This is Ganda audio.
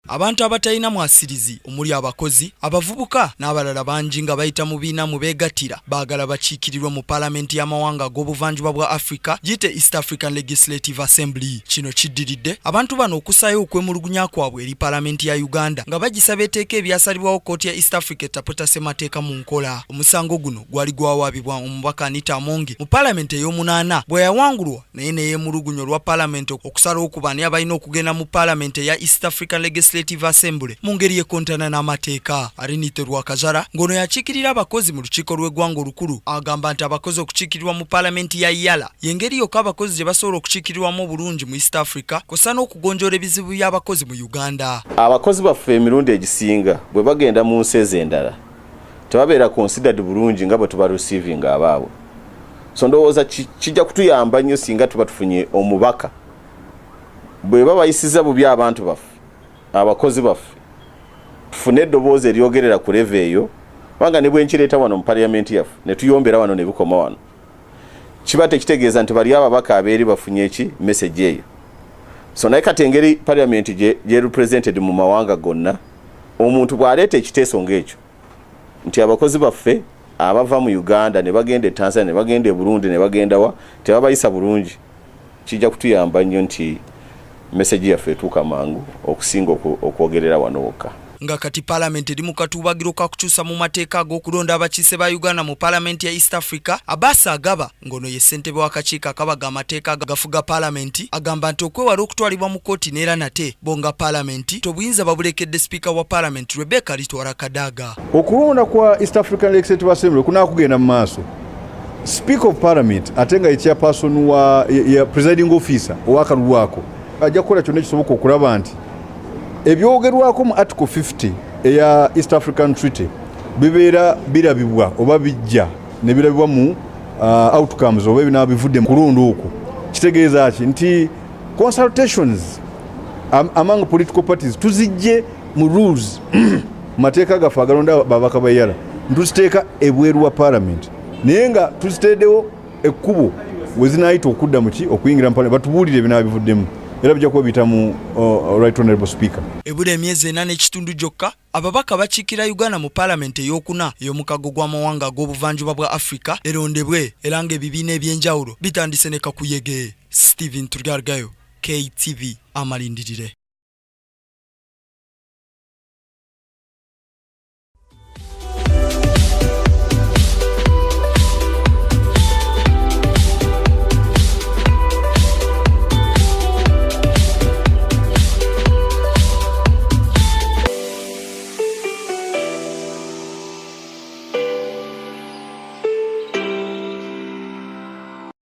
Abantu abatalina mwasirizi omuli abakozi, abavubuka n'abalala bangi nga bayita mu biina mwe beegattira baagala bakiikirirwe mu paalamenti y'amawanga ag'obuvanjuba bwa Afrika giyite East African Legislative Assembly. Kino kiddiridde abantu bano okussaayo okwemulugunya kwabwe eri paalamenti ya Uganda nga bagisaba eteeka ebyasalibwawo kkooti ya East Africa etaputa ssemateeka mu nkola. Omusango guno gwali gwawaabibwa omubaka Anita Amongi mu paalamenti ey'omunaana bwe yawangulwa naye ne yeemulugunya olwa paalamenti okusalawo ku baani abalina okugenda mu paalamenti eya East African Legislative Assembly mu ngeri ekontana n'amateeka. Arinite Rwakajara ng'ono yakiikirira abakozi mu lukiiko lw'eggwanga olukulu agamba nti abakozi okukiikirirwa mu paalamenti ya EALA y'engeri yokka abakozi gye basobola okukiikirirwamu obulungi mu East Africa kw'ossa n'okugonjoola ebizibu by'abakozi mu Uganda. Abakozi baffe emirundi egisinga bwe bagenda mu nsi ezo endala tebabeera considered bulungi nga bwe tuba receiving abaabwe. So ndowooza kijja kutuyamba nnyo singa tuba tufunye omubaka. Bwe babayisiza bubi abantu baffe, abakozi baffe, tufune eddoboozi eryogerera ku level eyo, kubanga ne bwenkireeta wano mu parliament yaffe ne tuyombera wano ne bikoma wano, kiba tekitegeeza nti bali ababaka abeeri bafunye eki message eyo. So naye kati engeri parliament gye represented mu mawanga gonna, omuntu bw'aleeta ekiteeso ng'ekyo nti abakozi baffe abava mu Uganda ne bagenda e Tanzania, ne bagenda e Burundi, ne bagenda wa, tebabayisa bulungi, kijja kutuyamba nnyo nti message yaffe etuuka mangu okusinga okwogerera wano wokka. Nga kati paalamenti eri mu katuubagiro ka kukyusa mu mateeka ag'okulonda abakiise ba Uganda mu paalamenti ya East Africa, Abbas Agaba ng'ono ye ssentebe w'akakiiko akabaga amateeka agafuga paalamenti agamba nti okwewala okutwalibwa mu kkooti n'era nate bo nga paalamenti tobuyinza babulekedde sipiika wa paalamenti Rebecca Alitwala Kadaga. Okulonda kwa East African Legislative Assembly kunaakugenda mu maaso, Speaker of Parliament ate nga ye chairperson wa ya presiding officer ow'akalulu ako ajja kukola kyonna ekisoboka okulaba nti ebyogerwako mu Article 50 eya East African Treaty bibeera birabibwa oba bijja ne birabibwa mu outcomes oba ebinaaba bivudde mu kulonda okwo. Kitegeeza ki? Nti consultations among political parties tuzijje mu rules, mu mateeka gaffe agalonda babaka ba EALA, ntuziteeka ebweru wa parliament, naye nga tuziteedewo ekkubo we zinaayita okudda muki okuyingira mu parliament, batubuulire ebinaaba bivuddemu, era bijja kuba biyita mu right honorable speaker. Ebula emyezi 4 n'ekitundu gyokka ababaka bakiikira Uganda mu paalamenti ey'okuna ey'omukago gw'amawanga ag'obuvanjuba bwa Afrika erondebwe, era ng'ebibiina eby'enjawulo bitandise ne kakuyege. Stephen Turgargayo, KTV, amalindirire.